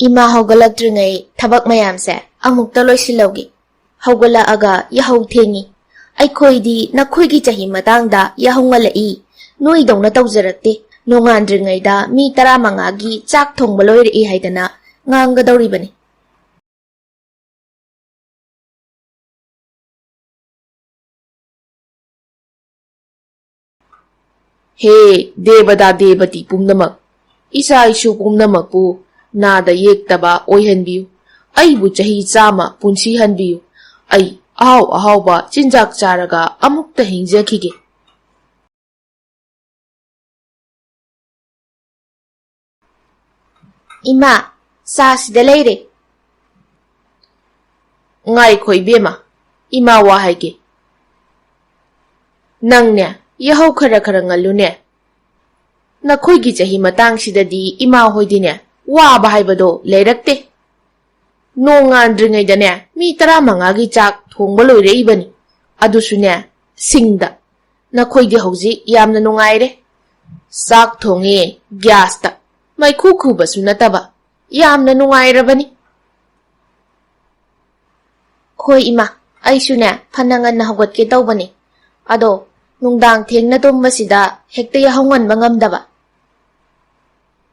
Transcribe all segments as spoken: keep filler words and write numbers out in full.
ꯏꯃꯥ ꯍꯧꯒꯠꯂꯛꯇ꯭ꯔꯤꯉꯩ ꯊꯕꯛ ꯃꯌꯥꯝꯁꯦ ꯑꯃꯨꯛꯇ ꯂꯣꯏꯁꯤꯜꯍꯧꯒꯦ꯫ ꯍꯧꯒꯠꯂꯛꯑꯒ ꯌꯥꯍꯧ ꯊꯦꯡꯉꯤ꯫ ꯑꯩꯈꯣꯏꯗꯤ ꯅꯈꯣꯏꯒꯤ ꯆꯍꯤ ꯃꯇꯥꯡꯗ ꯌꯥꯍꯧ ꯉꯜꯂꯛꯏ꯫ ꯅꯣꯏꯗꯧꯅ ꯇꯧꯖꯔꯛꯇꯦ꯫ ꯅꯣꯡꯉꯥꯟꯗ꯭ꯔꯤꯉꯩꯗ ꯃꯤ ꯇꯔꯥꯃꯉꯥꯒꯤ ꯆꯥꯛ ꯊꯣꯡꯕ ꯂꯣꯏꯔꯛꯏ ꯍꯥꯏꯗꯅ ꯉꯥꯡꯒꯗꯧꯔꯤꯕꯅꯤ꯫ ꯍꯦ ꯗꯦꯕꯗꯥ ꯗꯦꯕꯇꯤ ꯄꯨꯝꯅꯃꯛ, ꯏꯆꯥ ꯏꯁꯨ ꯄꯨꯝꯅꯃꯛꯄꯨ ꯅꯥꯗ ꯌꯦꯛꯇꯕ ꯑꯣꯏꯍꯟꯕꯤꯌꯨ꯫ ꯑꯩꯕꯨ ꯆꯍꯤ ꯆꯥꯝꯃ ꯄꯨꯟꯁꯤꯍꯟꯕꯤꯌꯨ꯫ ꯑꯩ ꯑꯍꯥꯎ ꯑꯍꯥꯎꯕ ꯆꯤꯟꯖꯥꯛ ꯆꯥꯔꯒ ꯑꯃꯨꯛꯇ ꯍꯤꯡꯖꯈꯤꯒꯦ꯫ ꯏꯃꯥ, ꯆꯥ ꯁꯤꯗ ꯂꯩꯔꯦ꯫ ꯉꯥꯏꯈꯣ ꯏꯕꯦꯝꯃ, ꯏꯃꯥ ꯋꯥ ꯍꯥꯏꯒꯦ꯫ ꯅꯪꯅꯦ, ꯌꯥꯍꯧ ꯈꯔ ꯈꯔ ꯉꯜꯂꯨꯅꯦ꯫ ꯅꯈꯣꯏꯒꯤ ꯆꯍꯤ ꯃꯇꯥꯡꯁꯤꯗꯗꯤ ꯏꯃꯥ ꯍꯣꯏꯗꯤꯅꯦ, ꯋꯥꯕ ꯍꯥꯏꯕꯗꯣ ꯂꯩꯔꯛꯇꯦ꯫ ꯅꯣꯡꯉꯥꯟꯗ꯭ꯔꯤꯉꯩꯗꯅꯦ, ꯃꯤ ꯇꯔꯥꯃꯉꯥꯒꯤ ꯆꯥꯛ ꯊꯣꯡꯕ ꯂꯣꯏꯔꯛꯏꯕꯅꯤ꯫ ꯑꯗꯨꯁꯨꯅꯦ, ꯁꯤꯡꯗ꯫ ꯅꯈꯣꯏꯗꯤ ꯍꯧꯖꯤꯛ ꯌꯥꯝꯅ ꯅꯨꯡꯉꯥꯏꯔꯦ꯫ ꯆꯥꯛ ꯊꯣꯡꯉꯦ ꯒ꯭ꯌꯥꯁꯇ, ꯃꯩꯈꯨ ꯈꯨꯕꯁꯨ ꯅꯠꯇꯕ꯫ ꯌꯥꯝꯅ ꯅꯨꯡꯉꯥꯏꯔꯕꯅꯤ꯫ ꯍꯣꯏ ꯏꯃꯥ, ꯑꯩꯁꯨꯅꯦ ꯐꯅ ꯉꯟꯅ ꯍꯧꯒꯠꯀꯦ ꯇꯧꯕꯅꯤ꯫ ꯑꯗꯣ ꯅꯨꯡꯗꯥꯡ ꯊꯦꯡꯅ ꯇꯨꯝꯕꯁꯤꯗ ꯍꯦꯛꯇ ꯌꯥꯍꯧ ꯉꯟꯕ ꯉꯝꯗꯕ꯫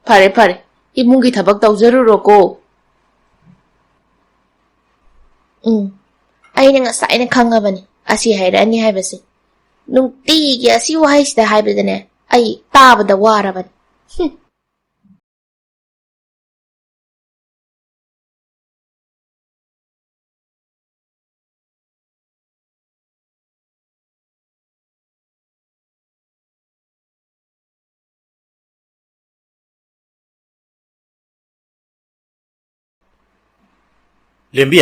ꯐꯔꯦ ꯐꯔꯦ, ꯏꯃꯨꯡꯒꯤ ꯊꯕꯛ ꯇꯧꯖꯔꯨꯔꯣꯀꯣ꯫ ꯎꯝ, ꯑꯩꯅ ꯉꯁꯥꯏꯅ ꯈꯪꯉꯕꯅꯤ ꯑꯁꯤ ꯍꯥꯏꯔꯛꯑꯅꯤ ꯍꯥꯏꯕꯁꯦ꯫ ꯅꯨꯡꯇꯤꯒꯤ ꯑꯁꯤ ꯋꯥꯍꯩꯁꯤꯗ ꯍꯥꯏꯕꯗꯅꯦ ꯑꯩ ꯇꯥꯕꯗ ꯋꯥꯔꯕꯅꯤ꯫ ꯍꯨꯝ꯫ ꯂꯦꯝꯕꯤ,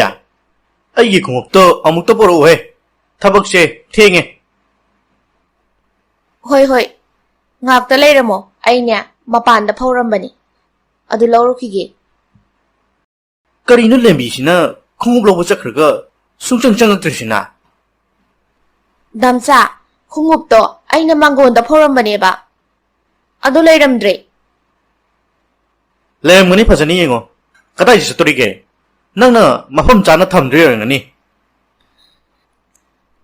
ꯑꯩꯒꯤ ꯈꯣꯡꯎꯞꯇꯣ ꯑꯃꯨꯛꯇ ꯄꯣꯔꯛꯎꯍꯦ꯫ ꯊꯕꯛꯁꯦ ꯊꯦꯡꯉꯦ꯫ ꯍꯣꯏ, ꯍꯣꯏ꯫ ꯉꯥꯛꯇ ꯂꯩꯔꯝꯃꯣ꯫ ꯑꯩꯅꯦ ꯃꯄꯥꯟꯗ ꯐꯧꯔꯝꯕꯅꯤ꯫ ꯑꯗꯨ ꯂꯧꯔꯨꯈꯤꯒꯦ꯫ ꯀꯔꯤꯅꯣ ꯂꯦꯝꯕꯤꯁꯤꯅ ꯈꯣꯡꯎꯞ ꯂꯧꯕ ꯆꯠꯈ꯭ꯔꯒ ꯁꯨꯡꯆꯪ ꯆꯪꯉꯛꯇ꯭ꯔꯤꯁꯤꯅ? ꯗꯥꯝꯆꯥ, ꯈꯣꯡꯎꯞꯇꯣ ꯑꯩꯅ ꯃꯥꯡꯒꯣꯟꯗ ꯐꯧꯔꯝꯕꯅꯦꯕ꯫ ꯑꯗꯨ ꯂꯩꯔꯝꯗ꯭ꯔꯦ꯫ ꯂꯩꯔꯝꯒꯅꯤ, ꯐꯖꯅ ꯌꯦꯡꯉꯣ꯫ ꯀꯗꯥꯏꯗ ꯆꯠꯇꯣꯔꯤꯒꯦ? ꯅꯪꯅ ꯃꯐꯝ ꯆꯥꯅ ꯊꯝꯗ꯭ꯔꯤ ꯑꯣꯏꯔꯝꯒꯅꯤ꯫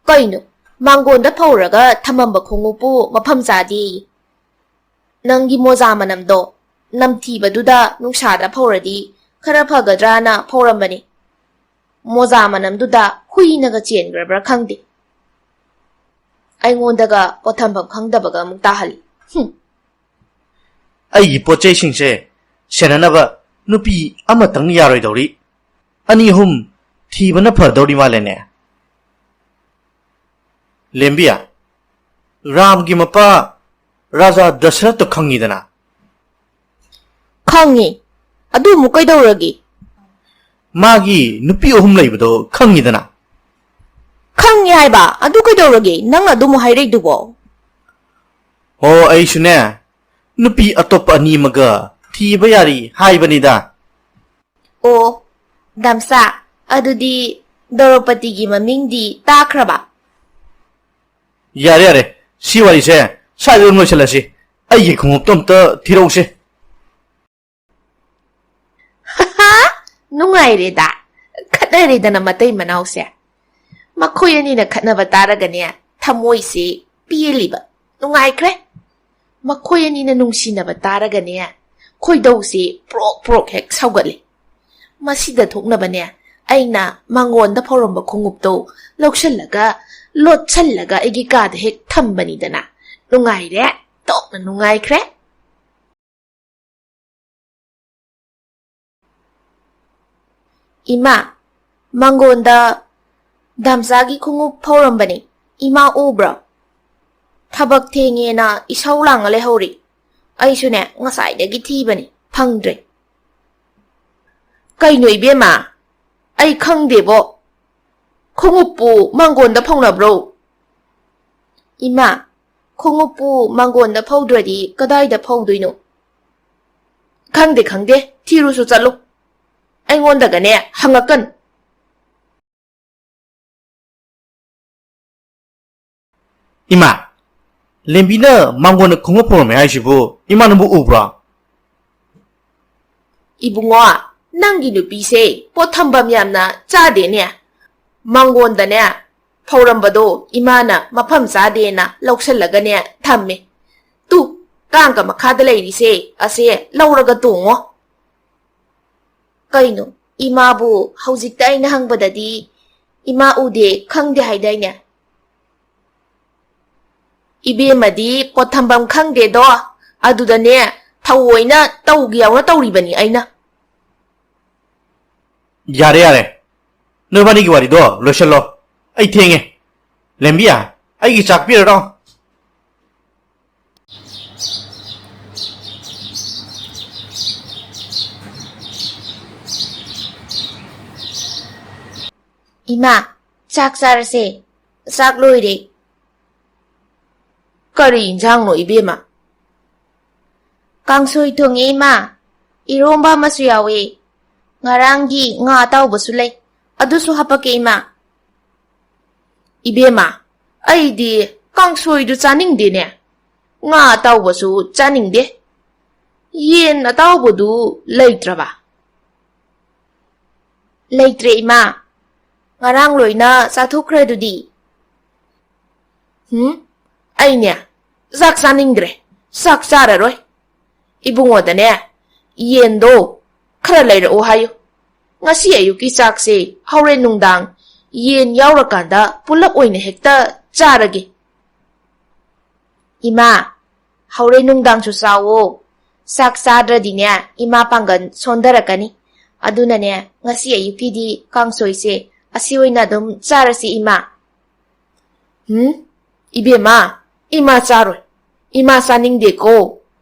ꯀꯩꯅꯣ? ꯃꯥꯡꯒꯣꯟꯗ ꯐꯧꯔꯒ ꯊꯝꯃꯝꯕ ꯈꯣꯡꯎꯞꯄꯨ ꯃꯐꯝ ꯆꯥꯗꯦꯌꯦ? ꯅꯪꯒꯤ ꯃꯣꯖꯥ ꯃꯅꯝꯗꯣ ꯅꯝꯊꯤꯕꯗꯨꯗ ꯅꯨꯡꯁꯥꯗ ꯐꯧꯔꯗꯤ ꯈꯔ ꯐꯒꯗ꯭ꯔꯥꯅ ꯐꯧꯔꯝꯕꯅꯤ꯫ ꯃꯣꯖꯥ ꯃꯅꯝꯗꯨꯗ ꯍꯨꯏꯅꯒ ꯆꯦꯟꯈ꯭ꯔꯕ꯭ꯔꯥ ꯈꯪꯗꯦ꯫ ꯑꯩꯉꯣꯟꯗꯒ ꯄꯣꯠꯊꯝꯐꯝ ꯈꯪꯗꯕꯒ ꯑꯃꯨꯛ ꯇꯥꯍꯜꯂꯤ꯫ ꯍꯨꯝ꯫ ꯑꯩꯒꯤ ꯄꯣꯠ ꯆꯩꯁꯤꯡꯁꯦ ꯁꯦꯟꯅꯅꯕ ꯅꯨꯄꯤ ꯑꯃꯇꯪ ꯌꯥꯔꯣꯏꯗꯧꯔꯤ꯫ ꯑꯅꯤ ꯑꯍꯨꯝ ꯊꯤꯕꯅ ꯐꯗꯧꯔꯤ ꯃꯥꯜꯂꯦꯅꯦ꯫ ꯂꯦꯝꯕꯤ, ꯔꯥꯝꯒꯤ ꯃꯄꯥ ꯔꯥꯖꯥ ꯗꯁꯔꯠꯇꯣ ꯈꯪꯉꯤꯗꯅ? ꯈꯪꯉꯤ꯫ ꯑꯗꯨ ꯑꯃꯨꯛ ꯀꯩꯗꯧꯔꯒꯦ? ꯃꯥꯒꯤ ꯅꯨꯄꯤ ꯑꯍꯨꯝ ꯂꯩꯕꯗꯣ ꯈꯪꯉꯤꯗꯅ? ꯈꯪꯉꯤ ꯍꯥꯏꯕ꯫ ꯑꯗꯨ ꯀꯩꯗꯧꯔꯒꯦ? ꯅꯪꯅ ꯑꯗꯨꯃꯨꯛ ꯍꯥꯏꯔꯛꯏꯗꯨꯕꯣ? ꯑꯣ, ꯑꯩꯁꯨꯅꯦ, ꯅꯨꯄꯤ ꯑꯇꯣꯞꯄ ꯑꯅꯤ ꯑꯃꯒ ꯊꯤꯕ ꯌꯥꯔꯤ ꯍꯥꯏꯕꯅꯤꯗ꯫ ꯑꯣ, ꯗꯥꯝꯆꯥ, ꯑꯗꯨꯗꯤ ꯗ꯭ꯔꯧꯄꯗꯤꯒꯤ ꯃꯃꯤꯡꯗꯤ ꯇꯥꯈ꯭ꯔꯕ? ꯌꯥꯔꯦ, ꯌꯥꯔꯦ, ꯁꯤ ꯋꯥꯔꯤꯁꯦ ꯁ꯭ꯋꯥꯏꯗ ꯑꯗꯨꯝ ꯂꯣꯏꯁꯤꯜꯂꯁꯤ꯫ ꯑꯩꯒꯤ ꯈꯣꯡꯎꯞꯇꯣ ꯑꯝꯇ ꯊꯤꯔꯛꯎꯁꯦ꯫ ꯅꯨꯡꯉꯥꯏꯔꯦꯗ, ꯈꯠꯅꯔꯦꯗꯅ ꯃꯇꯩ ꯃꯅꯥꯎꯁꯦ꯫ ꯃꯈꯣꯏ ꯑꯅꯤꯅ ꯈꯠꯅꯕ ꯇꯥꯔꯒꯅꯦ, ꯊꯃꯣꯏꯁꯦ ꯄꯦꯜꯂꯤꯕ, ꯅꯨꯡꯉꯥꯏꯈ꯭ꯔꯦ꯫ ꯃꯈꯣꯏ ꯑꯅꯤꯅ ꯅꯨꯡꯁꯤꯅꯕ ꯇꯥꯔꯒꯅꯦ, ꯈꯣꯏꯗꯧꯁꯦ ꯄ꯭ꯔꯣꯛ ꯄ꯭ꯔꯣꯛ ꯍꯦꯛ ꯁꯧꯒꯠꯂꯤ꯫ ꯃꯁꯤꯗ ꯊꯣꯛꯅꯕꯅꯦ, ꯑꯩꯅ ꯃꯉꯣꯟꯗ ꯐꯧꯔꯝꯕ ꯈꯣꯡꯎꯞꯇꯣ ꯂꯧꯁꯜꯂꯒ, ꯂꯣꯠꯁꯜꯂꯒ ꯑꯩꯒꯤ ꯀꯥꯗ ꯍꯦꯛ ꯊꯝꯕꯅꯤꯗꯅ꯫ ꯅꯨꯡꯉꯥꯏꯔꯦ, ꯇꯣꯛꯅ ꯅꯨꯡꯉꯥꯏꯈ꯭ꯔꯦ꯫ ꯏꯃꯥ, ꯃꯪꯒꯣꯟꯗ ꯗꯥꯝꯆꯥꯒꯤ ꯈꯣꯡꯎꯞ ꯐꯧꯔꯝꯕꯅꯤ꯫ ꯏꯃꯥ ꯎꯕ꯭ꯔꯣ? ꯊꯕꯛ ꯊꯦꯡꯉꯦꯅ ꯏꯁꯧ ꯂꯥꯡꯉ ꯂꯩꯍꯧꯔꯤ꯫ ꯑꯩꯁꯨꯅꯦ, ꯉꯁꯥꯏꯗꯒꯤ ꯊꯤꯕꯅꯤ, ꯐꯪꯗ꯭ꯔꯦ꯫ ꯀꯩꯅꯣ ꯏꯕꯦꯝꯃ? ꯑꯩ ꯈꯪꯗꯦꯕꯣ꯫ ꯈꯣꯡꯎꯞꯄꯨ ꯃꯪꯒꯣꯟꯗ ꯐꯧꯅꯕ꯭ꯔꯣ? ꯏꯃꯥ, ꯈꯣꯡꯎꯞꯄꯨ ꯃꯪꯒꯣꯟꯗ ꯐꯧꯗ꯭ꯔꯗꯤ ꯀꯗꯥꯏꯗ ꯐꯧꯗꯣꯏꯅꯣ? ꯈꯪꯗꯦ, ꯈꯪꯗꯦ, ꯊꯤꯔꯨꯁꯨ ꯆꯠꯂꯨ꯫ ꯑꯩꯉꯣꯟꯗꯒꯅꯦ ꯍꯪꯉꯛꯀꯅꯨ꯫ ꯏꯃꯥ, ꯂꯦꯝꯕꯤꯅ ꯃꯥꯡꯒꯣꯟꯗ ꯈꯣꯡꯎꯞ ꯐꯧꯔꯝꯃꯦ ꯍꯥꯏꯁꯤꯕꯨ ꯏꯃꯥꯅꯕꯨ ꯎꯕ꯭ꯔꯣ? ꯏꯕꯨꯡꯉꯣ, ꯅꯪꯒꯤ ꯅꯨꯄꯤꯁꯦ ꯄꯣꯠ ꯊꯝꯐꯝ ꯌꯥꯝꯅ ꯆꯥꯗꯦꯅꯦ꯫ ꯃꯉꯣꯟꯗꯅꯦ ꯐꯧꯔꯝꯕꯗꯣ ꯏꯃꯥꯅ ꯃꯐꯝ ꯆꯥꯗꯦꯅ ꯂꯧꯁꯜꯂꯒꯅꯦ ꯊꯝꯃꯦ꯫ ꯇꯨ, ꯀꯥꯡꯒ ꯃꯈꯥꯗ ꯂꯩꯔꯤꯁꯦ ꯑꯁꯦ ꯂꯧꯔꯒ ꯇꯣꯡꯉꯣ꯫ ꯀꯩꯅꯣ, ꯏꯃꯥꯕꯨ ꯍꯧꯖꯤꯛꯇ ꯑꯩꯅ ꯍꯪꯕꯗꯗꯤ ꯏꯃꯥ ꯎꯗꯦ, ꯈꯪꯗꯦ ꯍꯥꯏꯗꯥꯏꯅꯦ? ꯏꯕꯦꯝꯃꯗꯤ ꯄꯣꯠ ꯊꯝꯐꯝ ꯈꯪꯗꯦꯗꯣ, ꯑꯗꯨꯗꯅꯦ ꯊꯑꯣꯏꯅ ꯇꯧꯒꯦ ꯌꯥꯎꯅ ꯇꯧꯔꯤꯕꯅꯤ ꯑꯩꯅ꯫ ꯌꯥꯔꯦ, ꯌꯥꯔꯦ, ꯅꯣꯏꯕꯥꯅꯤꯒꯤ ꯋꯥꯔꯤꯗꯣ ꯂꯣꯏꯁꯜꯂꯣ, ꯑꯩ ꯊꯦꯡꯉꯦ꯫ ꯂꯦꯝꯕꯤꯌꯥ, ꯑꯩꯒꯤ ꯆꯥꯛ ꯄꯤꯔꯔꯣ? ꯏꯃꯥ, ꯆꯥꯛ ꯆꯥꯔꯁꯦ꯫ ꯆꯥꯛ ꯂꯣꯏꯔꯦ꯫ ꯀꯔꯤ ꯏꯟꯁꯥꯡꯅꯣ, ꯏꯕꯦꯝꯃ? ꯀꯥꯡꯁꯣꯏ ꯊꯣꯡꯉꯦ, ꯏꯃꯥ꯫ ꯏꯔꯣꯝꯕ ꯑꯃꯁꯨ ꯌꯥꯎꯋꯦ꯫ ꯉꯔꯥꯡꯒꯤ ꯉꯥ ꯑꯇꯥꯎꯕꯁꯨ ꯂꯩ꯫ ꯑꯗꯨꯁꯨ ꯍꯥꯄꯛꯀꯦ, ꯏꯃꯥ꯫ ꯏꯕꯦꯝꯃ, ꯑꯩꯗꯤ ꯀꯥꯡꯁꯣꯏꯗꯨ ꯆꯥꯅꯤꯡꯗꯦꯅꯦ꯫ ꯉꯥ ꯑꯇꯥꯎꯕꯁꯨ ꯆꯥꯅꯤꯡꯗꯦ꯫ ꯌꯦꯟ ꯑꯇꯥꯎꯕꯗꯨ ꯂꯩꯇ꯭ꯔꯕ? ꯂꯩꯇ꯭ꯔꯦ, ꯏꯃꯥ꯫ ꯉꯔꯥꯡ ꯂꯣꯏꯅ ꯆꯥꯊꯣꯛꯈ꯭ꯔꯗꯨꯗꯤ꯫ ꯍꯨꯝ? ꯑꯩꯅꯦ ꯆꯥꯛ ꯆꯥꯅꯤꯡꯗ꯭ꯔꯦ꯫ ꯆꯥꯛ ꯆꯥꯔꯔꯣꯏ꯫ ꯏꯕꯨꯡꯉꯣꯗꯅꯦ ꯌꯦꯟꯗꯣ ꯈꯔ ꯂꯩꯔꯛꯑꯣ ꯍꯥꯏꯌꯨ꯫ ꯉꯁꯤ ꯑꯌꯨꯛꯀꯤ ꯆꯥꯛꯁꯦ ꯍꯣꯔꯦꯟ ꯅꯨꯡꯗꯥꯡ ꯌꯦꯟ ꯌꯥꯎꯔꯀꯥꯟꯗ ꯄꯨꯂꯞ ꯑꯣꯏꯅ ꯍꯦꯛꯇ ꯆꯥꯔꯒꯦ꯫ ꯏꯃꯥ, ꯍꯣꯔꯦꯟ ꯅꯨꯡꯗꯥꯡꯁꯨ ꯆꯥꯎꯋꯣ꯫ ꯆꯥꯛ ꯆꯥꯗ꯭ꯔꯗꯤꯅꯦ ꯏꯃꯥ ꯄꯥꯡꯒꯜ ꯁꯣꯟꯊꯔꯛꯀꯅꯤ꯫ ꯑꯗꯨꯅꯅꯦ ꯉꯁꯤ ꯑꯌꯨꯛꯀꯤꯗꯤ ꯀꯥꯡꯁꯣꯏꯁꯦ ꯑꯁꯤ ꯑꯣꯏꯅ ꯑꯗꯨꯝ ꯆꯥꯔꯁꯤ, ꯏꯃꯥ꯫ ꯍꯨꯝ? ꯏꯕꯦꯝꯃ, ꯏꯃꯥ ꯆꯥꯔꯣꯏ꯫ ꯏꯃꯥ ꯆꯥꯅꯤꯡꯗꯦꯀꯣ꯫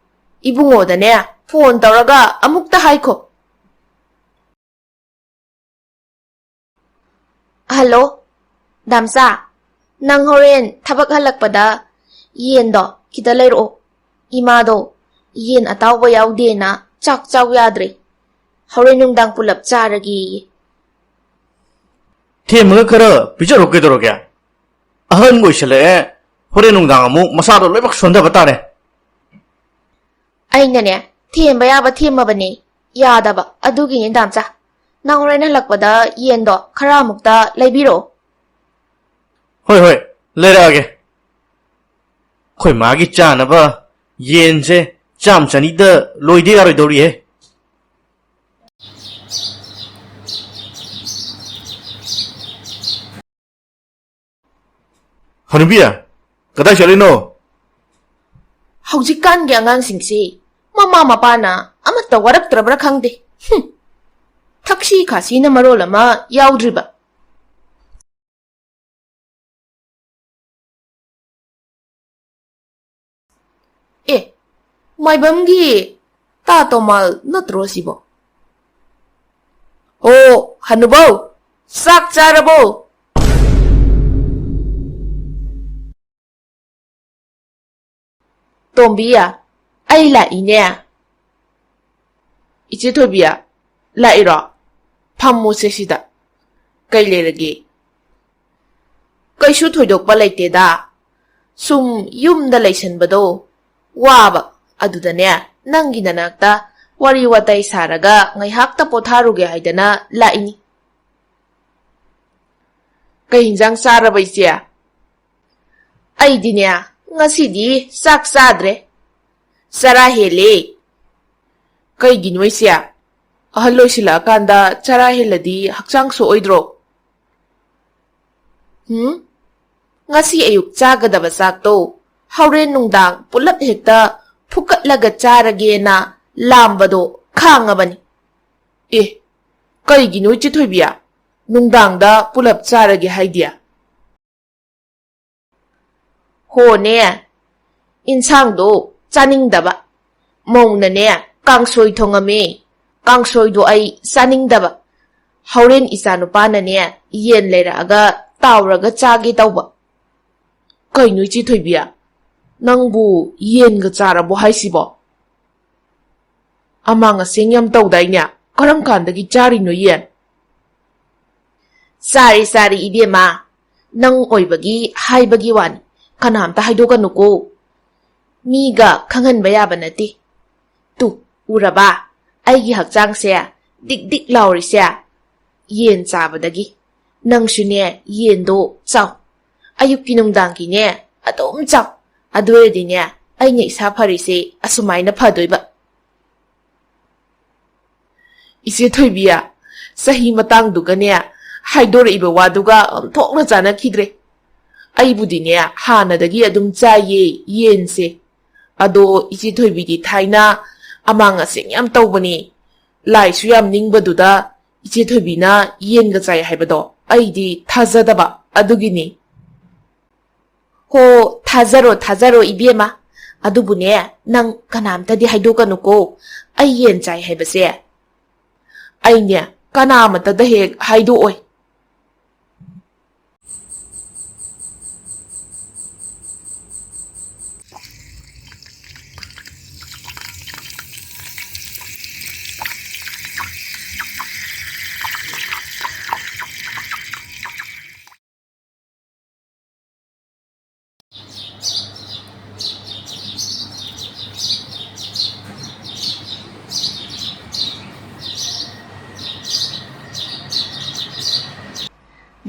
ꯏꯕꯨꯡꯉꯣꯗꯅꯦ ꯐꯣꯟ ꯇꯧꯔꯒ ꯑꯃꯨꯛꯇ ꯍꯥꯏꯈꯣ꯫ ꯍꯜꯂꯣ, ꯗꯥꯝꯆꯥ, ꯅꯪ ꯍꯣꯔꯦꯟ ꯊꯕꯛ ꯍꯜꯂꯛꯄꯗ ꯌꯦꯟꯗꯣ ꯈꯤꯇ ꯂꯩꯔꯛꯑꯣ꯫ ꯏꯃꯥꯗꯣ ꯌꯦꯟ ꯑꯇꯥꯎꯕ ꯌꯥꯎꯗꯦꯅ ꯆꯥꯛ ꯆꯥꯎ ꯌꯥꯗ꯭ꯔꯦ꯫ ꯍꯣꯔꯦꯟ ꯅꯨꯡꯗꯥꯡ ꯄꯨꯂꯞ ꯆꯥꯔꯒꯦꯌꯦ꯫ ꯊꯦꯝꯃꯒ ꯈꯔ ꯄꯤꯖꯔꯣ ꯀꯩꯗꯧꯔꯒꯦ? ꯑꯍꯟ ꯑꯣꯏꯁꯜꯂꯛꯑꯦ, ꯍꯣꯔꯦꯟ ꯅꯨꯡꯗꯥꯡ ꯑꯃꯨꯛ ꯃꯁꯥꯗꯣ ꯂꯣꯏꯅꯃꯛ ꯁꯣꯟꯊꯕ ꯇꯥꯔꯦ꯫ ꯑꯩꯅꯅꯦ ꯊꯦꯝꯕ ꯌꯥꯕ ꯊꯦꯝꯃꯕꯅꯦ꯫ ꯌꯥꯗꯕ ꯑꯗꯨꯒꯤꯅꯤ, ꯗꯥꯝꯆꯥ꯫ ꯅꯪ ꯍꯣꯔꯦꯟ ꯍꯜꯂꯛꯄꯗ ꯌꯦꯟꯗꯣ ꯈꯔ ꯑꯃꯨꯛꯇ ꯂꯩꯕꯤꯔꯛꯑꯣ꯫ ꯍꯣꯏ, ꯍꯣꯏ, ꯂꯩꯔꯛꯑꯒꯦ꯫ ꯑꯩꯈꯣꯏ ꯃꯥꯒꯤ ꯆꯥꯅꯕ ꯌꯦꯟꯁꯦ ꯆꯥꯝ ꯆꯅꯤꯗ ꯂꯣꯏꯗ ꯌꯥꯔꯣꯏꯗꯧꯔꯤꯍꯦ꯫ ꯍꯅꯨꯕꯤ, ꯀꯗꯥꯏ ꯆꯠꯂꯤꯅꯣ? ꯍꯧꯖꯤꯛꯀꯥꯟꯒꯤ ꯑꯉꯥꯡꯁꯤꯡꯁꯤ ꯃꯃꯥ ꯃꯄꯥꯅ ꯑꯃꯠꯇ ꯋꯥꯔꯛꯇ꯭ꯔꯕ꯭ꯔꯥ ꯈꯪꯗꯦ꯫ ꯍꯨꯝ꯫ ꯊꯛꯁꯤ ꯈꯥꯁꯤꯅ ꯃꯔꯣꯜ ꯑꯃ ꯌꯥꯎꯗ꯭ꯔꯤꯕ꯫ ꯑꯦ, ꯃꯥꯏꯕꯝꯒꯤ ꯇꯥ ꯇꯣꯃꯥꯜ ꯅꯠꯇ꯭ꯔꯣ ꯁꯤꯕꯣ? ꯑꯣ, ꯍꯅꯨꯕꯧ, ꯆꯥꯛ ꯆꯥꯔꯕꯣ? ꯇꯣꯝꯕꯤ, ꯑꯩ ꯂꯥꯛꯏꯅꯦ꯫ ꯏꯆꯦ ꯊꯣꯏꯕꯤ, ꯂꯥꯛꯏꯔꯣ? ꯐꯝꯃꯨꯁꯦ ꯁꯤꯗ꯫ ꯀꯩ ꯂꯩꯔꯒꯦ? ꯀꯩꯁꯨ ꯊꯣꯏꯗꯣꯛꯄ ꯂꯩꯇꯦꯗ꯫ ꯁꯨꯝ ꯌꯨꯝꯗ ꯂꯩꯁꯟꯕꯗꯣ ꯋꯥꯕ꯫ ꯑꯗꯨꯗꯅꯦ, ꯅꯪꯒꯤ ꯅꯅꯥꯛꯇ ꯋꯥꯔꯤ ꯋꯥꯇꯥꯏ ꯁꯥꯔꯒ ꯉꯥꯏꯍꯥꯛꯇ ꯄꯣꯊꯥꯔꯨꯒꯦ ꯍꯥꯏꯗꯅ ꯂꯥꯛꯏꯅꯤ꯫ ꯀꯩ ꯍꯤꯟꯖꯥꯡ ꯆꯥꯔꯕ, ꯏꯆꯦ? ꯑꯩꯗꯤꯅꯦ, ꯉꯁꯤꯗꯤ ꯆꯥꯛ ꯆꯥꯗ꯭ꯔꯦ꯫ ꯆꯔꯥ ꯍꯦꯜꯂꯦ꯫ ꯀꯩꯒꯤꯅꯣ ꯏꯆꯦ? ꯑꯍꯜ ꯑꯣꯏꯁꯤꯜꯂꯛꯑꯀꯥꯟꯗ ꯆꯔꯥ ꯍꯦꯜꯂꯗꯤ ꯍꯛꯆꯥꯡ ꯁꯣꯛꯑꯣꯏꯗ꯭ꯔꯣ? ꯍꯨꯝ? ꯉꯁꯤ ꯑꯌꯨꯛ ꯆꯥꯒꯗꯕ ꯆꯥꯛꯇꯣ ꯍꯣꯔꯦꯟ ꯅꯨꯡꯗꯥꯡ ꯄꯨꯂꯞ ꯍꯦꯛꯇ ꯐꯨꯀꯠꯂꯒ ꯆꯥꯔꯒꯦꯅ ꯂꯥꯝꯕꯗꯣ ꯈꯥꯡꯉꯕꯅꯤ꯫ ꯑꯦ, ꯀꯩꯒꯤꯅꯣ ꯏꯆꯦ ꯊꯣꯏꯕꯤ? ꯅꯨꯡꯗꯥꯡꯗ ꯄꯨꯂꯞ ꯆꯥꯔꯒꯦ ꯍꯥꯏꯗꯤ? ꯍꯣꯅꯦ, ꯏꯟꯁꯥꯡꯗꯣ ꯆꯥꯅꯤꯡꯗꯕ꯫ ꯃꯧꯅꯅꯦ, ꯀꯥꯡꯁꯣꯏ ꯊꯣꯡꯉꯝꯃꯦ꯫ ꯀꯥꯡꯁꯣꯏꯗꯣ ꯑꯩ ꯆꯥꯅꯤꯡꯗꯕ꯫ ꯍꯣꯔꯦꯟ ꯏꯆꯥꯅꯨꯄꯥꯅꯅꯦ, ꯌꯦꯟ ꯂꯩꯔꯛꯑꯒ ꯇꯥꯎꯔꯒ ꯆꯥꯒꯦ ꯇꯧꯕ꯫ ꯀꯩꯅꯣ ꯏꯆꯦ ꯊꯣꯏꯕꯤ? ꯅꯪꯕꯨ ꯌꯦꯟꯒ ꯆꯥꯔꯕꯣ ꯍꯥꯏꯁꯤꯕꯣ? ꯑꯃꯥꯡ ꯑꯁꯦꯡ ꯌꯥꯝ ꯇꯧꯗꯥꯏꯅꯦ? ꯀꯔꯝ ꯀꯥꯟꯗꯒꯤ ꯆꯥꯔꯤꯅꯣ ꯌꯦꯟ? ꯆꯥꯔꯤ, ꯆꯥꯔꯤ, ꯏꯕꯦꯝꯃ꯫ ꯅꯪ ꯑꯣꯏꯕꯒꯤ ꯍꯥꯏꯕꯒꯤ ꯋꯥꯅꯤ꯫ ꯀꯅꯥꯝꯇ ꯍꯥꯏꯗꯣꯛꯀꯅꯨꯀꯣ꯫ ꯃꯤꯒ ꯈꯪꯍꯟꯕ ꯌꯥꯕ ꯅꯠꯇꯦ꯫ ꯇꯨ, ꯎꯔꯕ? ꯑꯩꯒꯤ ꯍꯛꯆꯥꯡꯁꯦ ꯗꯤꯛ ꯗꯤꯛ ꯂꯥꯎꯔꯤꯁꯦ ꯌꯦꯟ ꯆꯥꯕꯗꯒꯤ꯫ ꯅꯪꯁꯨꯅꯦ, ꯌꯦꯟꯗꯣ ꯆꯥꯎ꯫ ꯑꯌꯨꯛꯀꯤ ꯅꯨꯡꯗꯥꯡꯒꯤꯅꯦ ꯑꯗꯨꯝ ꯆꯥꯎ꯫ ꯑꯗꯨ ꯑꯣꯏꯔꯗꯤꯅꯦ, ꯑꯩꯅ ꯏꯁꯥ ꯐꯔꯤꯁꯦ ꯑꯁꯨꯃꯥꯏꯅ ꯐꯗꯣꯏꯕ꯫ ꯏꯆꯦ ꯊꯣꯏꯕꯤ, ꯆꯍꯤ ꯃꯇꯥꯡꯗꯨꯒꯅꯦ ꯍꯥꯏꯗꯣꯔꯛꯏꯕ ꯋꯥꯗꯨꯒ ꯑꯣꯟꯊꯣꯛꯅ ꯆꯥꯟꯅꯈꯤꯗ꯭ꯔꯦ꯫ ꯑꯩꯕꯨꯗꯤꯅꯦ ꯍꯥꯟꯅꯗꯒꯤ ꯑꯗꯨꯝ ꯆꯥꯏꯌꯦ ꯌꯦꯟꯁꯦ꯫ ꯑꯗꯣ ꯏꯆꯦ ꯊꯣꯏꯕꯤꯗꯤ ꯊꯥꯏꯅ ꯑꯃꯥꯡ ꯑꯁꯦꯡ ꯌꯥꯝ ꯇꯧꯕꯅꯤ꯫ ꯂꯥꯏꯁꯨ ꯌꯥꯝ ꯅꯤꯡꯕꯗꯨꯗ ꯏꯆꯦ ꯊꯣꯏꯕꯤꯅ ꯌꯦꯟꯒ ꯆꯥꯏ ꯍꯥꯏꯕꯗꯣ ꯑꯩꯗꯤ ꯊꯥꯖꯗꯕ ꯑꯗꯨꯒꯤꯅꯤ꯫ ꯍꯣ, ꯊꯥꯖꯔꯣ, ꯊꯥꯖꯔꯣ, ꯏꯕꯦꯝꯃ꯫ ꯑꯗꯨꯕꯨꯅꯦ, ꯅꯪ ꯀꯅꯥꯝꯇꯗꯤ ꯍꯥꯏꯗꯣꯛꯀꯅꯨꯀꯣ, ꯑꯩ ꯌꯦꯟ ꯆꯥꯏ ꯍꯥꯏꯕꯁꯦ꯫ ꯑꯩꯅꯦ ꯀꯅꯥꯃꯠꯇꯗ ꯍꯦꯛ ꯍꯥꯏꯗꯣꯛꯑꯣꯏ꯫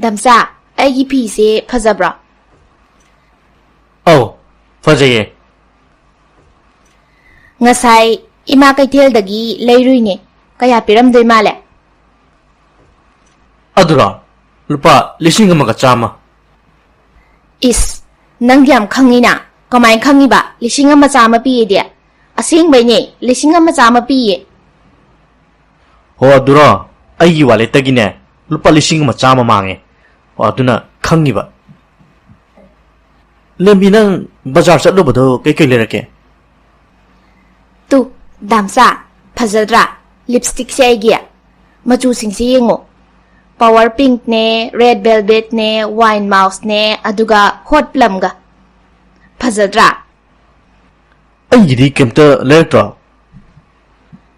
ꯗꯝꯆꯥ, ꯑꯩꯒꯤ ꯐꯤꯁꯦ ꯐꯖꯕ꯭ꯔꯣ? ꯑꯧ, ꯐꯖꯩꯌꯦ꯫ ꯉꯁꯥꯏ ꯏꯃꯥ ꯀꯩꯊꯦꯜꯗꯒꯤ ꯂꯩꯔꯨꯏꯅꯦ꯫ ꯀꯌꯥ ꯄꯤꯔꯝꯗꯣꯏ ꯃꯥꯜꯂꯦ? ꯑꯗꯨꯔꯣ? ꯂꯨꯄꯥ ꯂꯤꯁꯤꯡ ꯑꯃꯒ ꯆꯥꯝꯃ꯫ ꯏꯁ, ꯅꯪꯗꯤ ꯌꯥꯝ ꯈꯪꯉꯤꯅ꯫ ꯀꯃꯥꯏꯅ ꯈꯪꯉꯤꯕ? ꯂꯤꯁꯤꯡ ꯑꯃ ꯆꯥꯝꯃ ꯄꯤꯌꯦꯗꯤ꯫ ꯑꯁꯦꯡꯕꯩꯅꯦ, ꯂꯤꯁꯤꯡ ꯑꯃ ꯆꯥꯝꯃ ꯄꯤꯌꯦ꯫ ꯍꯣ, ꯑꯗꯨꯔꯣ? ꯑꯩꯒꯤ ꯋꯥꯂꯦꯠꯇꯒꯤꯅꯦ ꯂꯨꯄꯥ ꯂꯤꯁꯤꯡ ꯑꯃ ꯆꯥꯝꯃ ꯃꯥꯡꯉꯦ꯫ ꯍꯣ, ꯑꯗꯨꯅ ꯈꯪꯉꯤꯕ꯫ ꯂꯦꯝꯕꯤ, ꯅꯪ ꯕꯖꯥꯔ ꯆꯠꯂꯨꯕꯗꯣ ꯀꯩꯀꯩ ꯂꯩꯔꯛꯀꯦ? ꯇꯨ, ꯗꯥꯝꯆꯥ, ꯐꯖꯗ꯭ꯔꯥ? ꯂꯤꯞꯁꯇꯤꯛꯁꯦ ꯑꯩꯒꯤ꯫ ꯃꯆꯨꯁꯤꯡꯁꯦ ꯌꯦꯡꯉꯣ꯫ ꯄꯋꯥꯔ ꯄꯤꯡꯛꯅꯦ, ꯔꯦꯗ ꯚꯦꯜꯚꯦꯠꯅꯦ, ꯋꯥꯏꯟ ꯃꯥꯎꯁꯅꯦ, ꯑꯗꯨꯒ ꯍꯣꯠ ꯄ꯭ꯂꯝꯒ꯫ ꯐꯖꯗ꯭ꯔꯥ? ꯑꯩꯒꯤꯗꯤ ꯀꯩꯝꯇ ꯂꯩꯔꯛꯇ꯭ꯔꯣ?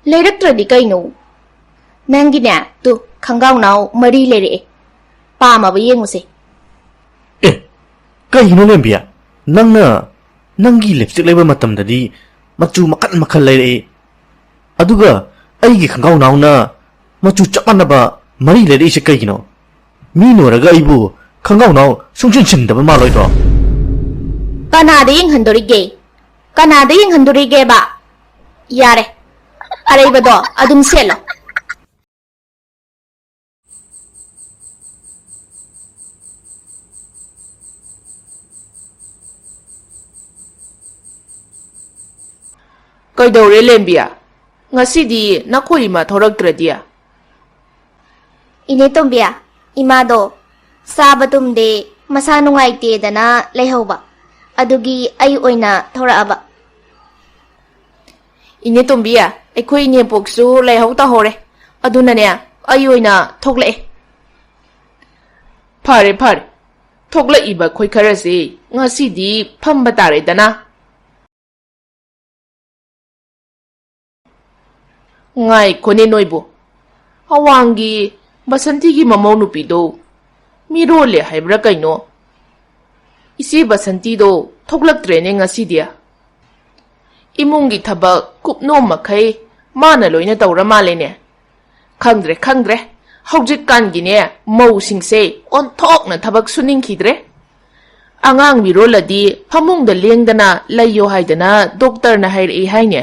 ꯂꯩꯔꯛꯇ꯭ꯔꯗꯤ ꯀꯩꯅꯣ? ꯅꯪꯒꯤꯅꯦ, ꯇꯨ, ꯈꯪꯒꯥꯎꯅꯥꯎ ꯃꯔꯤ ꯂꯩꯔꯛꯑꯦ꯫ ꯄꯥꯝꯃꯕ ꯌꯦꯡꯉꯨꯁꯦ꯫ ꯑꯦ, ꯀꯩꯒꯤꯅꯣ ꯂꯦꯝꯕꯤ? ꯅꯪꯅ ꯅꯪꯒꯤ ꯂꯤꯞꯁꯇꯤꯛ ꯂꯩꯕ ꯃꯇꯝꯗꯗꯤ ꯃꯆꯨ ꯃꯈꯜ ꯃꯈꯜ ꯂꯩꯔꯛꯏ, ꯑꯗꯨꯒ ꯑꯩꯒꯤ ꯈꯣꯡꯒ꯭ꯔꯥꯎꯅꯥꯎꯅ ꯃꯆꯨ ꯆꯞ ꯃꯥꯟꯅꯕ ꯃꯔꯤ ꯂꯩꯔꯛꯏꯁꯦ ꯀꯩꯒꯤꯅꯣ? ꯃꯤ ꯅꯣꯏꯔꯒ ꯑꯩꯕꯨ ꯈꯣꯡꯒ꯭ꯔꯥꯎꯅꯥꯎ ꯁꯨꯡꯆꯤꯟ ꯁꯤꯟꯗꯕ ꯃꯥꯜꯂꯣꯏꯗ꯭ꯔꯣ? ꯀꯅꯥꯗ ꯌꯦꯡꯍꯟꯗꯣꯔꯤꯒꯦ? ꯀꯅꯥꯗ ꯌꯦꯡꯍꯟꯗꯣꯔꯤꯒꯦꯕ? ꯌꯥꯔꯦ, ꯑꯔꯩꯕꯗꯣ ꯑꯗꯨꯝ ꯁꯦꯠꯂꯣ꯫ ꯀꯩꯗꯧꯔꯦ ꯂꯦꯝꯕꯤꯌꯥ? ꯉꯁꯤꯗꯤ ꯅꯈꯣꯏ ꯏꯃꯥ ꯊꯣꯔꯛꯇ꯭ꯔꯗꯤ? ꯏꯅꯦ ꯇꯣꯝꯕꯤꯌꯥ, ꯏꯃꯥꯗꯣ ꯆꯥꯕ ꯇꯨꯝꯗꯦ, ꯃꯁꯥ ꯅꯨꯡꯉꯥꯏꯇꯦꯗꯅ ꯂꯩꯍꯧꯕ, ꯑꯗꯨꯒꯤ ꯑꯩ ꯑꯣꯏꯅ ꯊꯣꯔꯛꯑꯕ꯫ ꯏꯅꯦ ꯇꯣꯝꯕꯤ, ꯑꯩꯈꯣꯏ ꯏꯅꯦꯄꯣꯛꯁꯨ ꯂꯥꯏꯍꯧ ꯇꯧꯍꯧꯔꯦ, ꯑꯗꯨꯅꯅꯦ ꯑꯩ ꯑꯣꯏꯅ ꯊꯣꯛꯂꯛꯑꯦ꯫ ꯐꯔꯦ ꯐꯔꯦ, ꯊꯣꯛꯂꯛꯏꯕ ꯑꯩꯈꯣꯏ ꯈꯔꯁꯤ ꯉꯁꯤꯗꯤ ꯐꯝꯕ ꯇꯥꯔꯦꯗꯅ꯫ ꯉꯥꯏꯈꯣꯅꯦ ꯅꯣꯏꯕꯨ, ꯑꯋꯥꯡꯒꯤ ꯕꯁꯟꯇꯤꯒꯤ ꯃꯃꯧ ꯅꯨꯄꯤꯗꯣ ꯃꯤꯔꯣꯜꯂꯦ ꯍꯥꯏꯕ꯭ꯔꯥ ꯀꯩꯅꯣ? ꯏꯆꯦ ꯕꯁꯟꯇꯤꯗꯣ ꯊꯣꯛꯂꯛꯇ꯭ꯔꯦꯅꯦ ꯉꯁꯤꯗꯤ꯫ ꯏꯃꯨꯡꯒꯤ ꯊꯕꯛ ꯀꯨꯞꯅꯣꯝ ꯃꯈꯩ ꯃꯥꯅ ꯂꯣꯏꯅ ꯇꯧꯔ ꯃꯥꯜꯂꯦꯅꯦ꯫ ꯈꯪꯗ꯭ꯔꯦ, ꯈꯪꯗ꯭ꯔꯦ꯫ ꯍꯧꯖꯤꯛꯀꯥꯟꯒꯤꯅꯦ ꯃꯧꯁꯤꯡꯁꯦ ꯑꯣꯟꯊꯣꯛꯅ ꯊꯕꯛ ꯁꯨꯅꯤꯡꯈꯤꯗ꯭ꯔꯦ꯫ ꯑꯉꯥꯡ ꯃꯤꯔꯣꯜꯂꯗꯤ ꯐꯃꯨꯡꯗ ꯂꯦꯡꯗꯅ ꯂꯩꯌꯣ ꯍꯥꯏꯗꯅ ꯗꯣꯛꯇꯔꯅ ꯍꯥꯏꯔꯛꯏ ꯍꯥꯏꯅꯦ꯫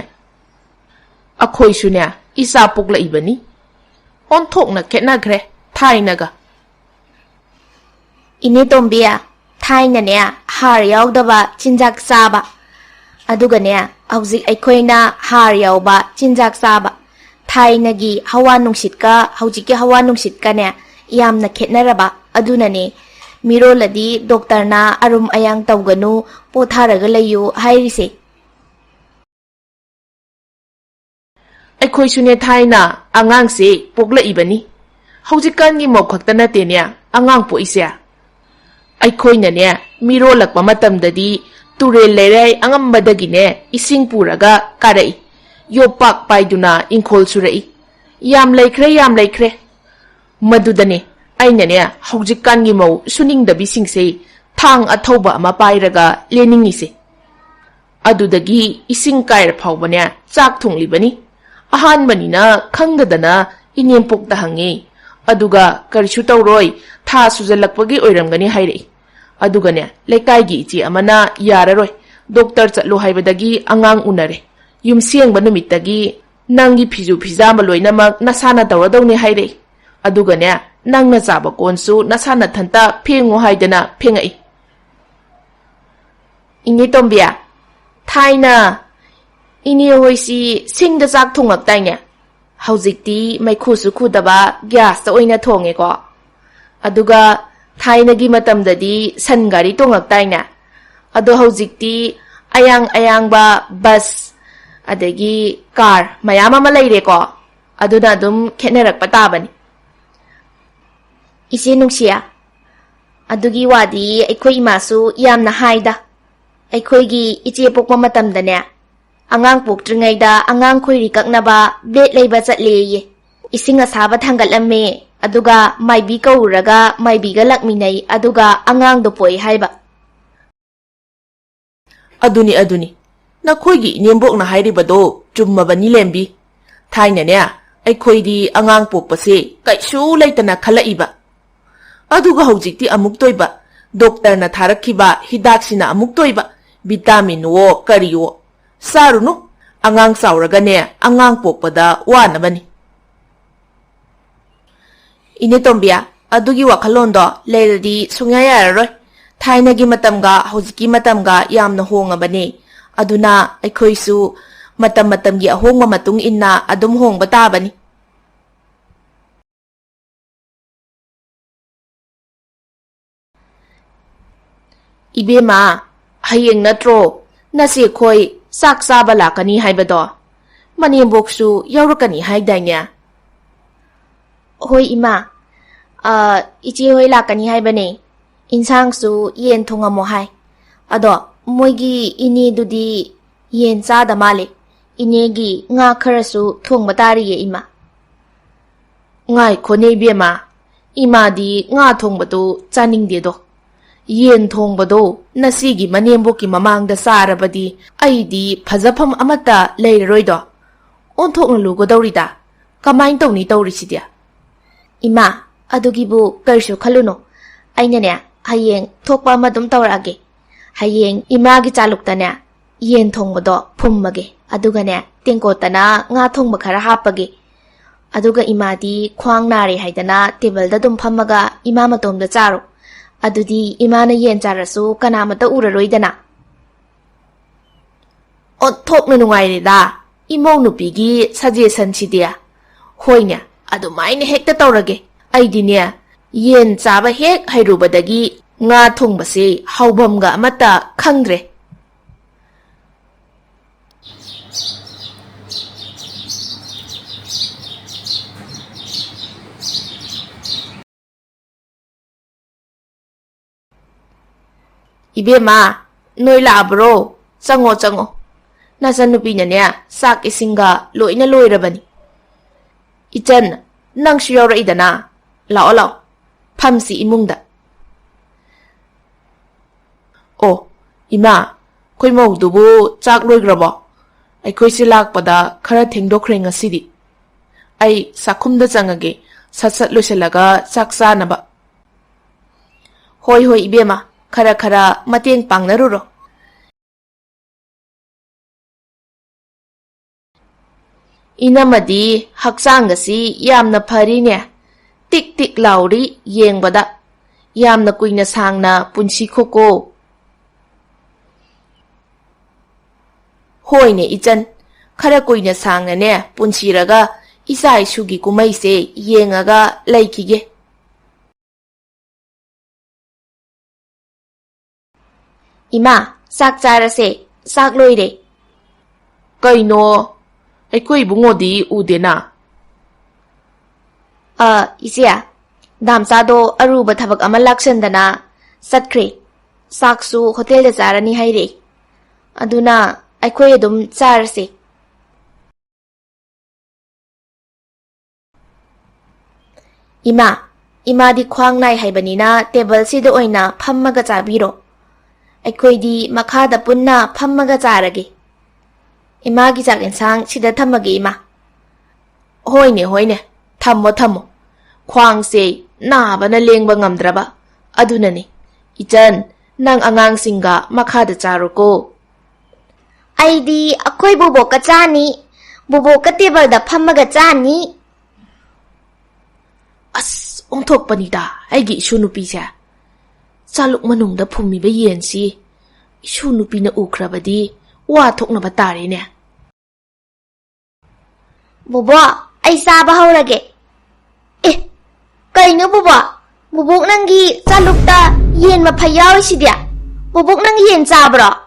ꯑꯩꯈꯣꯏꯁꯨꯅꯦ ꯏꯆꯥ ꯄꯣꯛꯂꯛꯏꯕꯅꯤ꯫ ꯑꯣꯟꯊꯣꯛꯅ ꯈꯦꯠꯅꯈ꯭ꯔꯦ ꯊꯥꯏꯅꯒ꯫ ꯏꯅꯦ ꯇꯣꯝꯕꯤ, ꯊꯥꯏꯅꯅꯦ ꯍꯥꯔ ꯌꯥꯎꯗꯕ ꯆꯤꯟꯖꯥꯛ ꯆꯥꯕ, ꯑꯗꯨꯒꯅꯦ ꯍꯧꯖꯤꯛ ꯑꯩꯈꯣꯏꯅ ꯍꯥꯔ ꯌꯥꯎꯕ ꯆꯤꯟꯖꯥꯛ ꯆꯥꯕ, ꯊꯥꯏꯅꯒꯤ ꯍꯋꯥ ꯅꯨꯡꯁꯤꯠꯀ ꯍꯧꯖꯤꯛꯀꯤ ꯍꯋꯥ ꯅꯨꯡꯁꯤꯠꯀꯅꯦ ꯌꯥꯝꯅ ꯈꯦꯠꯅꯔꯕ꯫ ꯑꯗꯨꯅꯅꯦ ꯃꯤꯔꯣꯜꯂꯗꯤ ꯗꯣꯛꯇꯔꯅ ꯑꯔꯨꯝ ꯑꯌꯥꯡ ꯇꯧꯒꯅꯨ, ꯄꯣꯊꯥꯔꯒ ꯂꯩꯌꯨ ꯍꯥꯏꯔꯤꯁꯦ꯫ ꯑꯩꯈꯣꯏꯁꯨꯅꯦ ꯊꯥꯏꯅ ꯑꯉꯥꯡꯁꯦ ꯄꯣꯛꯂꯛꯏꯕꯅꯤ꯫ ꯍꯧꯖꯤꯛꯀꯥꯟꯒꯤ ꯃꯧ ꯈꯛꯇ ꯅꯠꯇꯦꯅꯦ ꯑꯉꯥꯡ ꯄꯣꯛꯏꯁꯦ꯫ ꯑꯩꯈꯣꯏꯅꯅꯦ ꯃꯤꯔꯣꯜꯂꯛꯄ ꯃꯇꯝꯗꯗꯤ ꯇꯨꯔꯦꯜ ꯂꯩꯔꯥꯏ ꯑꯉꯝꯕꯗꯒꯤꯅꯦ ꯏꯁꯤꯡ ꯄꯨꯔꯒ ꯀꯥꯔꯛꯏ, ꯌꯣꯄꯥꯛ ꯄꯥꯏꯗꯨꯅ ꯏꯪꯈꯣꯜ ꯁꯨꯔꯛꯏ꯫ ꯌꯥꯝ ꯂꯩꯈ꯭ꯔꯦ, ꯌꯥꯝ ꯂꯩꯈ꯭ꯔꯦ꯫ ꯃꯗꯨꯗꯅꯦ ꯑꯩꯅꯅꯦ ꯍꯧꯖꯤꯛꯀꯥꯟꯒꯤ ꯃꯧ ꯁꯨꯅꯤꯡꯗꯕꯤꯁꯤꯡꯁꯦ ꯊꯥꯡ ꯑꯊꯧꯕ ꯑꯃ ꯄꯥꯏꯔꯒ ꯂꯦꯟꯅꯤꯡꯉꯤꯁꯦ꯫ ꯑꯗꯨꯗꯒꯤ ꯏꯁꯤꯡ ꯀꯥꯏꯔ ꯐꯥꯎꯕꯅꯦ ꯆꯥꯛ ꯊꯣꯡꯂꯤꯕꯅꯤ꯫ ꯑꯍꯥꯟꯕꯅꯤꯅ ꯈꯪꯗꯗꯅ ꯏꯅꯦꯝꯄꯣꯛꯇ ꯍꯪꯉꯦ꯫ ꯑꯗꯨꯒ "ꯀꯔꯤꯁꯨ ꯇꯧꯔꯣꯏ, ꯊꯥ ꯁꯨꯖꯜꯂꯛꯄꯒꯤ ꯑꯣꯏꯔꯝꯒꯅꯤ" ꯍꯥꯏꯔꯛꯏ꯫ ꯑꯗꯨꯒꯅꯦ, ꯂꯩꯀꯥꯏꯒꯤ ꯏꯆꯦ ꯑꯃꯅ "ꯌꯥꯔꯔꯣꯏ, ꯗꯣꯛꯇꯔ ꯆꯠꯂꯣ ꯍꯥꯏꯕꯗꯒꯤ ꯑꯉꯥꯡ ꯎꯅꯔꯦ꯫ ꯌꯨꯝ ꯁꯦꯡꯕ ꯅꯨꯃꯤꯠꯇꯒꯤ ꯅꯪꯒꯤ ꯐꯤꯖꯨ ꯐꯤꯖꯥꯝꯕ ꯂꯣꯏꯅꯃꯛ ꯅꯁꯥꯅ ꯇꯧꯔꯗꯧꯅꯦ" ꯍꯥꯏꯔꯛꯏ꯫ ꯑꯗꯨꯒꯅꯦ, "ꯅꯪꯅ ꯆꯥꯕ ꯀꯣꯟꯁꯨ ꯅꯁꯥ ꯅꯊꯟꯇ ꯐꯦꯡꯉꯨ" ꯍꯥꯏꯗꯅ ꯐꯦꯡꯉꯛꯏ꯫ ꯏꯅꯦ ꯇꯣꯝꯕꯤ, ꯊꯥꯏꯅ ꯏꯅꯦ ꯍꯣꯏꯁꯤ ꯁꯤꯡꯗ ꯆꯥꯛ ꯊꯣꯡꯉꯛꯇꯥꯏꯅꯦ? ꯍꯧꯖꯤꯛꯇꯤ ꯃꯩꯈꯨꯁꯨ ꯈꯨꯗꯕ ꯒ꯭ꯌꯥꯁꯇ ꯑꯣꯏꯅ ꯊꯣꯡꯉꯦꯀꯣ꯫ ꯑꯗꯨꯒ ꯊꯥꯏꯅꯒꯤ ꯃꯇꯝꯗꯗꯤ ꯁꯟ ꯒꯥꯔꯤ ꯇꯣꯡꯉꯛꯇꯥꯏꯅꯦ? ꯑꯗꯣ ꯍꯧꯖꯤꯛꯇꯤ ꯑꯌꯥꯡ ꯑꯌꯥꯡꯕ ꯕꯁ, ꯑꯗꯒꯤ ꯀꯥꯔ ꯃꯌꯥꯝ ꯑꯃ ꯂꯩꯔꯦꯀꯣ꯫ ꯑꯗꯨꯅ ꯑꯗꯨꯝ ꯈꯦꯠꯅꯔꯛꯄ ꯇꯥꯕꯅꯤ꯫ ꯏꯆꯦ ꯅꯨꯡꯁꯤꯌꯥ, ꯑꯗꯨꯒꯤ ꯋꯥꯗꯤ ꯑꯩꯈꯣꯏ ꯏꯃꯥꯁꯨ ꯌꯥꯝꯅ ꯍꯥꯏꯗ꯫ ꯑꯩꯈꯣꯏꯒꯤ ꯏꯆꯦ ꯄꯣꯛꯄ ꯃꯇꯝꯗꯅꯦ, ꯑꯉꯥꯡ ꯄꯣꯛꯇ꯭ꯔꯤꯉꯩꯗ ꯑꯉꯥꯡ ꯈꯣꯏꯔꯤ ꯀꯛꯅꯕ ꯕ꯭ꯂꯦꯗ ꯂꯩꯕ ꯆꯠꯂꯦꯌꯦ꯫ ꯏꯁꯤꯡ ꯑꯁꯥꯕ ꯊꯥꯡꯒꯠꯂꯝꯃꯦ, ꯑꯗꯨꯒ ꯃꯥꯏꯕꯤ ꯀꯧꯔꯨꯔꯒ ꯃꯥꯏꯕꯤꯒ ꯂꯥꯛꯃꯤꯟꯅꯩ, ꯑꯗꯨꯒ ꯑꯉꯥꯡꯗꯣ ꯄꯣꯛꯏ ꯍꯥꯏꯕ꯫ ꯑꯗꯨꯅꯤ, ꯑꯗꯨꯅꯤ꯫ ꯅꯈꯣꯏꯒꯤ ꯏꯅꯦꯝꯕꯣꯛꯅ ꯍꯥꯏꯔꯤꯕꯗꯣ ꯆꯨꯝꯃꯕꯅꯤ, ꯂꯦꯝꯕꯤ꯫ ꯊꯥꯏꯅꯅꯦ, ꯑꯩꯈꯣꯏꯗꯤ ꯑꯉꯥꯡ ꯄꯣꯛꯄꯁꯦ ꯀꯩꯁꯨ ꯂꯩꯇꯅ ꯈꯜꯂꯛꯏꯕ꯫ ꯑꯗꯨꯒ ꯍꯧꯖꯤꯛꯇꯤ ꯑꯃꯨꯛꯇꯣꯏꯕ, ꯗꯣꯛꯇꯔꯅ ꯊꯥꯔꯛꯈꯤꯕ ꯍꯤꯗꯥꯛꯁꯤꯅ ꯑꯃꯨꯛꯇꯣꯏꯕ, ꯚꯤꯇꯥꯃꯤꯟꯋꯣ ꯀꯔꯤꯋꯣ꯫ ꯆꯥꯔꯨꯅꯨ, ꯑꯉꯥꯡ ꯆꯥꯎꯔꯒꯅꯦ, ꯑꯉꯥꯡ ꯄꯣꯛꯄꯗ ꯋꯥꯅꯕꯅꯤ꯫ ꯏꯅꯦ ꯇꯣꯝꯕꯤ, ꯑꯗꯨꯒꯤ ꯋꯥꯈꯜꯂꯣꯟꯗꯣ ꯂꯩꯔꯗꯤ ꯁꯨꯡꯌꯥ ꯌꯥꯔꯔꯣꯏ꯫ ꯊꯥꯏꯅꯒꯤ ꯃꯇꯝꯒ ꯍꯧꯖꯤꯛꯀꯤ ꯃꯇꯝꯒ ꯌꯥꯝꯅ ꯍꯣꯡꯉꯕꯅꯦ꯫ ꯑꯗꯨꯅ ꯑꯩꯈꯣꯏꯁꯨ ꯃꯇꯝ ꯃꯇꯝꯒꯤ ꯑꯍꯣꯡꯕ ꯃꯇꯨꯡ ꯏꯟꯅ ꯑꯗꯨꯝ ꯍꯣꯡꯕ ꯇꯥꯕꯅꯤ꯫ ꯏꯕꯦꯝꯃ, ꯍꯌꯦꯡ ꯅꯠꯇ꯭ꯔꯣ ꯅꯆꯦꯈꯣꯏ ꯆꯥꯛ ꯆꯥꯕ ꯂꯥꯛꯀꯅꯤ ꯍꯥꯏꯕꯗꯣ? ꯃꯅꯦꯝꯕꯣꯛꯁꯨ ꯌꯥꯎꯔꯛꯀꯅꯤ ꯍꯥꯏꯗꯥꯏꯅꯦ? ꯍꯣꯏ ꯏꯃꯥ, ꯑ, ꯏꯆꯦ ꯍꯣꯏ ꯂꯥꯛꯀꯅꯤ ꯍꯥꯏꯕꯅꯦ꯫ ꯏꯟꯁꯥꯡꯁꯨ ꯌꯦꯟ ꯊꯣꯡꯉꯝꯃꯣ ꯍꯥꯏ꯫ ꯑꯗꯣ ꯃꯣꯏꯒꯤ ꯏꯅꯦꯗꯨꯗꯤ ꯌꯦꯟ ꯆꯥꯗ ꯃꯥꯜꯂꯦ꯫ ꯏꯅꯦꯒꯤ ꯉꯥ ꯈꯔꯁꯨ ꯊꯣꯡꯕ ꯇꯥꯔꯤꯌꯦ ꯏꯃꯥ꯫ ꯉꯥꯏꯈꯣꯅꯦ ꯏꯕꯦꯝꯃ, ꯏꯃꯥꯗꯤ ꯉꯥ ꯊꯣꯡꯕꯗꯨ ꯆꯥꯅꯤꯡꯗꯦꯗꯣ꯫ ꯌꯦꯟ ꯊꯣꯡꯕꯗꯣ ꯅꯁꯤꯒꯤ ꯃꯅꯦꯝꯕꯣꯛꯀꯤ ꯃꯃꯥꯡꯗ ꯆꯥꯔꯕꯗꯤ ꯑꯩꯗꯤ ꯐꯖꯐꯝ ꯑꯃꯠꯇ ꯂꯩꯔꯔꯣꯏꯗꯣ꯫ ꯑꯣꯟꯊꯣꯛꯅ ꯂꯨꯒꯗꯧꯔꯤꯗ꯫ ꯀꯃꯥꯏꯅ ꯇꯧꯅꯤ ꯇꯧꯔꯤꯁꯤꯗꯤ? ꯏꯃꯥ, ꯑꯗꯨꯒꯤꯕꯨ ꯀꯔꯤꯁꯨ ꯈꯜꯂꯨꯅꯨ꯫ ꯑꯩꯅꯅꯦ, ꯍꯌꯦꯡ ꯊꯣꯛꯄ ꯑꯃ ꯑꯗꯨꯝ ꯇꯧꯔꯛꯑꯒꯦ꯫ ꯍꯌꯦꯡ ꯏꯃꯥꯒꯤ ꯆꯥꯂꯨꯛꯇꯅꯦ, ꯌꯦꯟ ꯊꯣꯡꯕꯗꯣ ꯐꯨꯝꯃꯒꯦ, ꯑꯗꯨꯒꯅꯦ, ꯇꯦꯡꯀꯣꯠꯇꯅ ꯉꯥ ꯊꯣꯡꯕ ꯈꯔ ꯍꯥꯞꯄꯒꯦ꯫ ꯑꯗꯨꯒ ꯏꯃꯥꯗꯤ ꯈ꯭ꯋꯥꯡ ꯅꯥꯔꯦ ꯍꯥꯏꯗꯅ ꯇꯦꯕꯜꯗ ꯑꯗꯨꯝ ꯐꯝꯃꯒ ꯏꯃꯥ ꯃꯇꯣꯝꯗ ꯆꯥꯔꯣ꯫ ꯑꯗꯨꯗꯤ ꯏꯃꯥꯅ ꯌꯦꯟ ꯆꯥꯔꯁꯨ ꯀꯅꯥꯃꯠꯇ ꯎꯔꯔꯣꯏꯗꯅ꯫ ꯑꯣꯟꯊꯣꯛꯅ ꯅꯨꯡꯉꯥꯏꯔꯦꯗ, ꯏꯃꯧ ꯅꯨꯄꯤꯒꯤ ꯁꯖꯦꯁꯟꯁꯤꯗꯤ꯫ ꯍꯣꯏꯅꯦ, ꯑꯗꯨꯃꯥꯏꯅ ꯍꯦꯛꯇ ꯇꯧꯔꯒꯦ꯫ ꯑꯩꯗꯤꯅꯦ, ꯌꯦꯟ ꯆꯥꯕ ꯍꯦꯛ ꯍꯩꯔꯨꯕꯗꯒꯤ ꯉꯥ ꯊꯣꯡꯕꯁꯦ ꯍꯧꯐꯝꯒ ꯑꯃꯠꯇ ꯈꯪꯗ꯭ꯔꯦ꯫ ꯏꯕꯦꯝꯃ, ꯅꯣꯏ ꯂꯥꯛꯑꯕ꯭ꯔꯣ? ꯆꯪꯉꯣ, ꯆꯪꯉꯣ꯫ ꯅꯆꯟꯅꯨꯄꯤꯅꯅꯦ, ꯆꯥꯛ ꯏꯁꯤꯡꯒ ꯂꯣꯏꯅ ꯂꯣꯏꯔꯕꯅꯤ꯫ ꯏꯆꯟ, ꯅꯪꯁꯨ ꯌꯥꯎꯔꯛꯏꯗꯅ꯫ ꯂꯥꯛꯑꯣ, ꯂꯥꯛꯑꯣ꯫ ꯐꯝꯁꯤ ꯏꯃꯨꯡꯗ꯫ ꯑꯣ, ꯏꯃꯥ, ꯑꯩꯈꯣꯏ ꯃꯧꯗꯨꯕꯨ ꯆꯥꯛ ꯂꯣꯏꯈ꯭ꯔꯕꯣ? ꯑꯩꯈꯣꯏꯁꯦ ꯂꯥꯛꯄꯗ ꯈꯔ ꯊꯦꯡꯗꯣꯛꯈ꯭ꯔꯦ ꯉꯁꯤꯗꯤ꯫ ꯑꯩ ꯆꯥꯛꯈꯨꯝꯗ ꯆꯪꯉꯒꯦ, ꯁꯠ ꯁꯠ ꯂꯣꯏꯁꯤꯜꯂꯒ ꯆꯥꯛ ꯆꯥꯅꯕ꯫ ꯍꯣꯏ, ꯍꯣꯏ, ꯏꯕꯦꯝꯃ, ꯈꯔ ꯈꯔ ꯃꯇꯦꯡ ꯄꯥꯡꯅꯔꯨꯔꯣ꯫ ꯏꯅꯝꯃꯗꯤ ꯍꯛꯆꯥꯡꯒꯁꯤ ꯌꯥꯝꯅ ꯐꯔꯤꯅꯦ, ꯇꯤꯛ ꯇꯤꯛ ꯂꯥꯎꯔꯤ ꯌꯦꯡꯕꯗ꯫ ꯌꯥꯝꯅ ꯀꯨꯏꯅ ꯁꯥꯡꯅ ꯄꯨꯟꯁꯤ ꯈꯣꯀꯣ꯫ ꯍꯣꯏꯅꯦ ꯏꯆꯟ, ꯈꯔ ꯀꯨꯏꯅ ꯁꯥꯡꯅꯅꯦ ꯄꯨꯟꯁꯤꯔꯒ ꯏꯆꯥ ꯏꯁꯨꯒꯤ ꯀꯨꯝꯍꯩꯁꯦ ꯌꯦꯡꯉꯒ ꯂꯩꯈꯤꯒꯦ꯫ ꯏꯃꯥ, ꯆꯥꯛ ꯆꯥꯔꯁꯦ, ꯆꯥꯛ ꯂꯣꯏꯔꯦ꯫ ꯀꯩꯅꯣ, ꯑꯩꯈꯣꯏ ꯏꯕꯨꯡꯉꯣꯗꯤ ꯎꯗꯦꯅ꯫ ꯑ, ꯏꯆꯦ, ꯗꯥꯝꯆꯥꯗꯣ ꯑꯔꯨꯕ ꯊꯕꯛ ꯑꯃ ꯂꯥꯛꯁꯟꯗꯅ ꯆꯠꯈ꯭ꯔꯦ꯫ ꯆꯥꯛꯁꯨ ꯍꯣꯇꯦꯜꯗ ꯆꯥꯔꯅꯤ ꯍꯥꯏꯔꯦ꯫ ꯑꯗꯨꯅ ꯑꯩꯈꯣꯏ ꯑꯗꯨꯝ ꯆꯥꯔꯁꯦ꯫ ꯏꯃꯥ, ꯏꯃꯥꯗꯤ ꯈ꯭ꯋꯥꯡ ꯅꯥꯏ ꯍꯥꯏꯕꯅꯤꯅ ꯇꯦꯕꯜꯁꯤꯗ ꯑꯣꯏꯅ ꯐꯝꯃꯒ ꯆꯥꯕꯤꯔꯣ꯫ ꯑꯩꯈꯣꯏꯗꯤ ꯃꯈꯥꯗ ꯄꯨꯟꯅ ꯐꯝꯃꯒ ꯆꯥꯔꯒꯦ꯫ ꯏꯃꯥꯒꯤ ꯆꯥꯛ ꯌꯦꯟꯁꯥꯡ ꯁꯤꯗ ꯊꯝꯃꯒꯦ, ꯏꯃꯥ꯫ ꯍꯣꯏꯅꯦ, ꯍꯣꯏꯅꯦ, ꯊꯝꯃꯣ, ꯊꯝꯃꯣ꯫ ꯈ꯭ꯋꯥꯡꯁꯦ ꯅꯥꯕꯅ ꯂꯦꯡꯕ ꯉꯝꯗ꯭ꯔꯕ ꯑꯗꯨꯅꯅꯤ꯫ ꯏꯆꯟ, ꯅꯪ ꯑꯉꯥꯡꯁꯤꯡꯒ ꯃꯈꯥꯗ ꯆꯥꯔꯣꯀꯣ꯫ ꯑꯩꯗꯤ ꯑꯩꯈꯣꯏ ꯕꯣꯕꯣꯛꯀ ꯆꯥꯅꯤ꯫ ꯕꯣꯕꯣꯛꯀ ꯇꯦꯕꯜꯗ ꯐꯝꯃꯒ ꯆꯥꯅꯤ꯫ ꯑꯁ, ꯑꯣꯟꯊꯣꯛꯄꯅꯤꯗ ꯑꯩꯒꯤ ꯏꯁꯨ ꯅꯨꯄꯤꯁꯦ꯫ ꯆꯥꯂꯨꯛ ꯃꯅꯨꯡꯗ ꯐꯨꯝꯃꯤꯕ ꯌꯦꯟꯁꯤ ꯏꯁꯨ ꯅꯨꯄꯤꯅ ꯎꯈ꯭ꯔꯕꯗꯤ ꯋꯥ ꯊꯣꯛꯅꯕ ꯇꯥꯔꯦꯅꯦ꯫ ꯕꯣꯕꯣ, ꯑꯩ ꯆꯥꯕ ꯍꯧꯔꯒꯦ꯫ ꯑꯦ, ꯀꯩꯅꯣ ꯕꯣꯕꯣ? ꯕꯣꯕꯣꯛ ꯅꯪꯒꯤ ꯆꯥꯂꯨꯛꯇ ꯌꯦꯟ ꯃꯐꯩ ꯌꯥꯎꯔꯤꯁꯤꯗꯤ? ꯕꯣꯕꯣꯛ ꯅꯪ ꯌꯦꯟ ꯆꯥꯕ꯭ꯔꯣ?